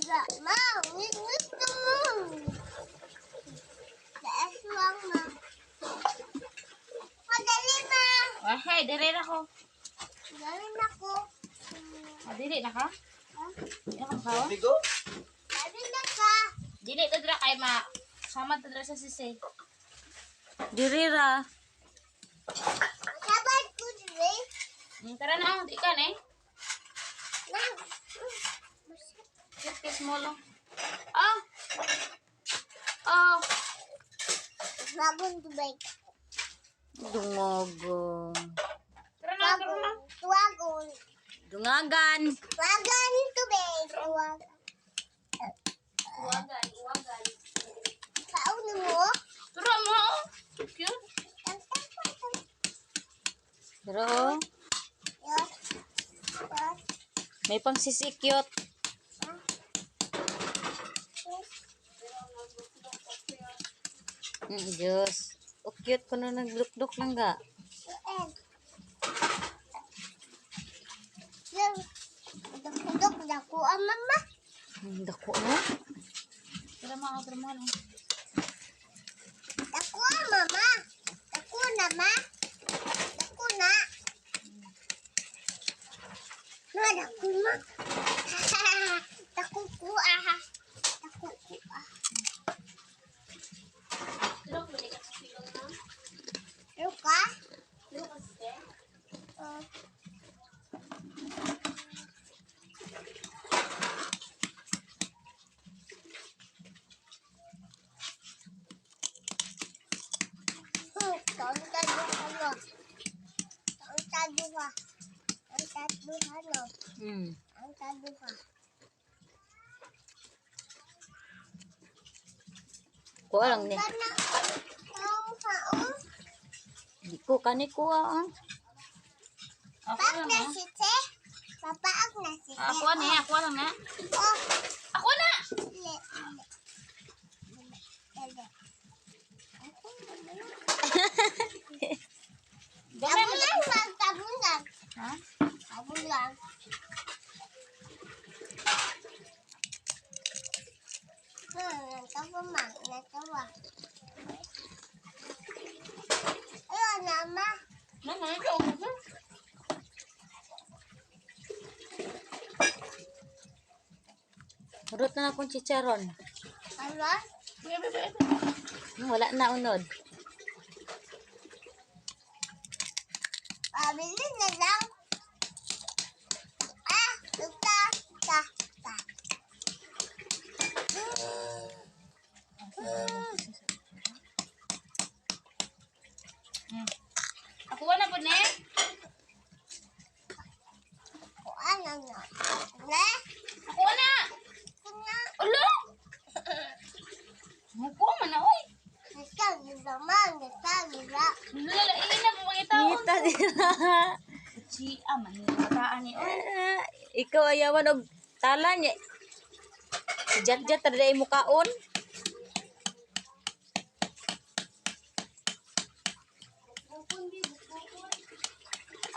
Ma, gusto mo. Taas lang, ma. Madali, ma. Wahay, dire na ko. Dali na ko. Ah, dili na ka? Ha? Di na ka makawa? Bigo? Dali na ka. Dili to dira kay ma. Sama to dira sa sisi. Diri ra. Sabay ko diri. Tara na, di ka na eh. Na. Cute kay small oh. Ah! Oh! Bagong tubig. Dungogo. Tara na, tara na. Bagong. Tuwagon. Dungagan. Tuwagan tubig. Tuwagan. Uwagan, uwagan. Kaon mo? Tara mo oh. Cute. Tang, tang, tang, tang. Pero oh, Yes. Yes. may pang sisikyot. Yes. Diyos. O cute ko na naglukdok lang ga. Yes. Yes. Dok, dako ang mama. Dako no? Tara mo, tara mo. No. Dako ang mama. Dako na ma. Dako na. Ma, dako ma. Dako ko ah. Dako ko ah. Tara ko balik sa silong na. Ano ka? Tara ka sisi. Oh. Taon ka no. Taon ka duha. Taon ka duha no. Taon ka duha. Kuha lang ni. Kana. Taon ka oh. Di ko kani kuha ah. Ako Pak lang na ah. site. Papaak na site. Ako na eh, ako lang na. Oh. Ako na! Le, le. Le, le. Ako na. Gamay mo. Tabunan lang, tabunan. Ha? Tabunan. Natawa ma, natawa. Ayun na, ma. Mama, ikaw ako. Hurot na akong chicharon. Ano? Bebe, bebe. Wala na unod. Pabili na lang. Ah, ta, ta, ta. Ako na po ne. Kuha na na. Ne? Ako na! Kuna. Ulo! Muko man na oy. Nasa naman, nasa nila. Lalain na po mga tao. Ngita dira. Si aman ni bataan ni oy. Ah, ikaw ayawan og tala niya. Si Jat-jat ra mo kaon.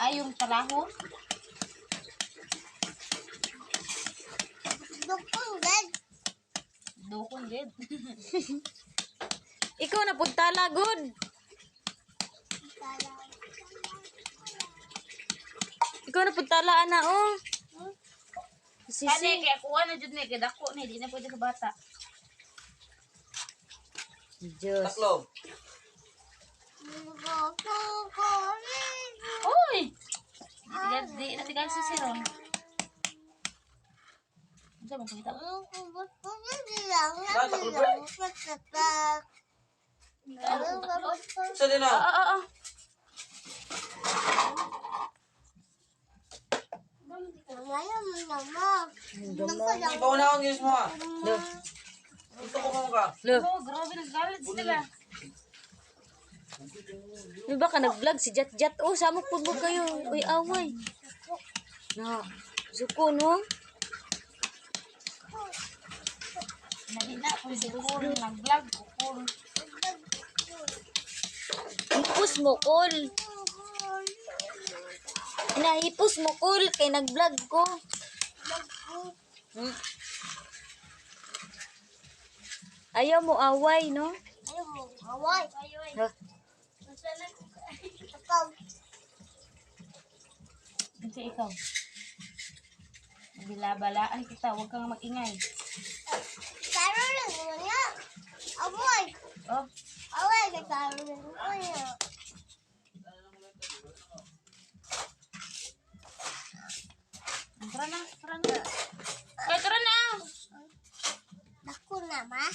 Ay, yung traho. Dukong gad. Dukon gid. Ikaw na pud tala gud. Tala. Ikaw na pud tala ana oh. Kani Sisi. kay kuha na jud ni kay dako ni di na pwede sa bata. Diyos. Taklob. Oy! Di di na tigal si Siron. Unsa man pangita? Sa din Ah na. ah ah. Ipaw na akong ginis mo ha. Lo, Gusto ko mo ka. lo. Oh, grabe naggalit sila. Di ba ka nag-vlog si Jat Jat? Oh, samok pud mo kayo. Uy, away. Na, suko no? Nalina ko si Kul nag-vlog ko Kul. Hipos mo kol. Nahipos mo kol kay nag-vlog ko. Ayaw mo away, no? Ayaw mo away. Ha? Ikaw. Kasi ikaw. Bilabalaan kita, huwag kang mag-ingay. Karon lang mo niya. Away. Oh, Away kay karon lang mo niya. Tara na, tara na. Ay, tara na! Dako na ma.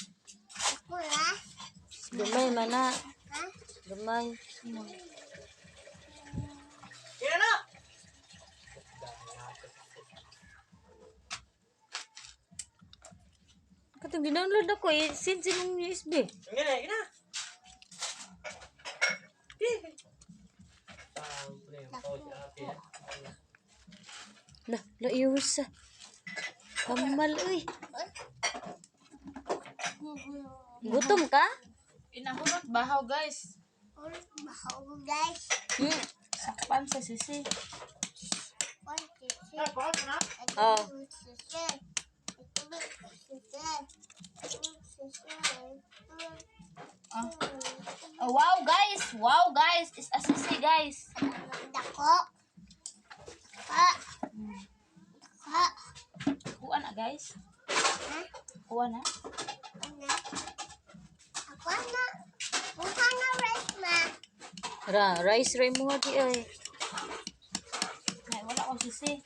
Dako na. Gamay man na. Ha? Gamay. Kaya na! Katong ginownload ako eh. Send sa mong USB. Kaya na, kaya na. La, la iusa. Kamal uy. Gutom ka? Inahurot bahaw, guys. Ulit bahaw guys. Sakpan sa sisi. One, two, three. Oh. Two, three. Two, three. Two, three. Ah. Oh, wow, guys! Wow, guys! It's a sisi, guys. Dako. Ka. Ka. Kuha na, guys. Ha? Kuha na. Ano? Ako na. Mukha na rice ma. Ra, rice ray mo di ay. Ay, wala ko sisi.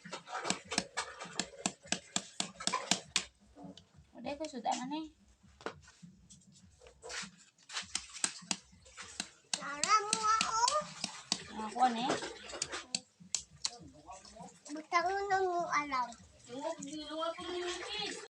Wala ko sudan na eh. Nara mo ako. Nakakuha na eh. Butang na mo alam. Lungok, lungok po.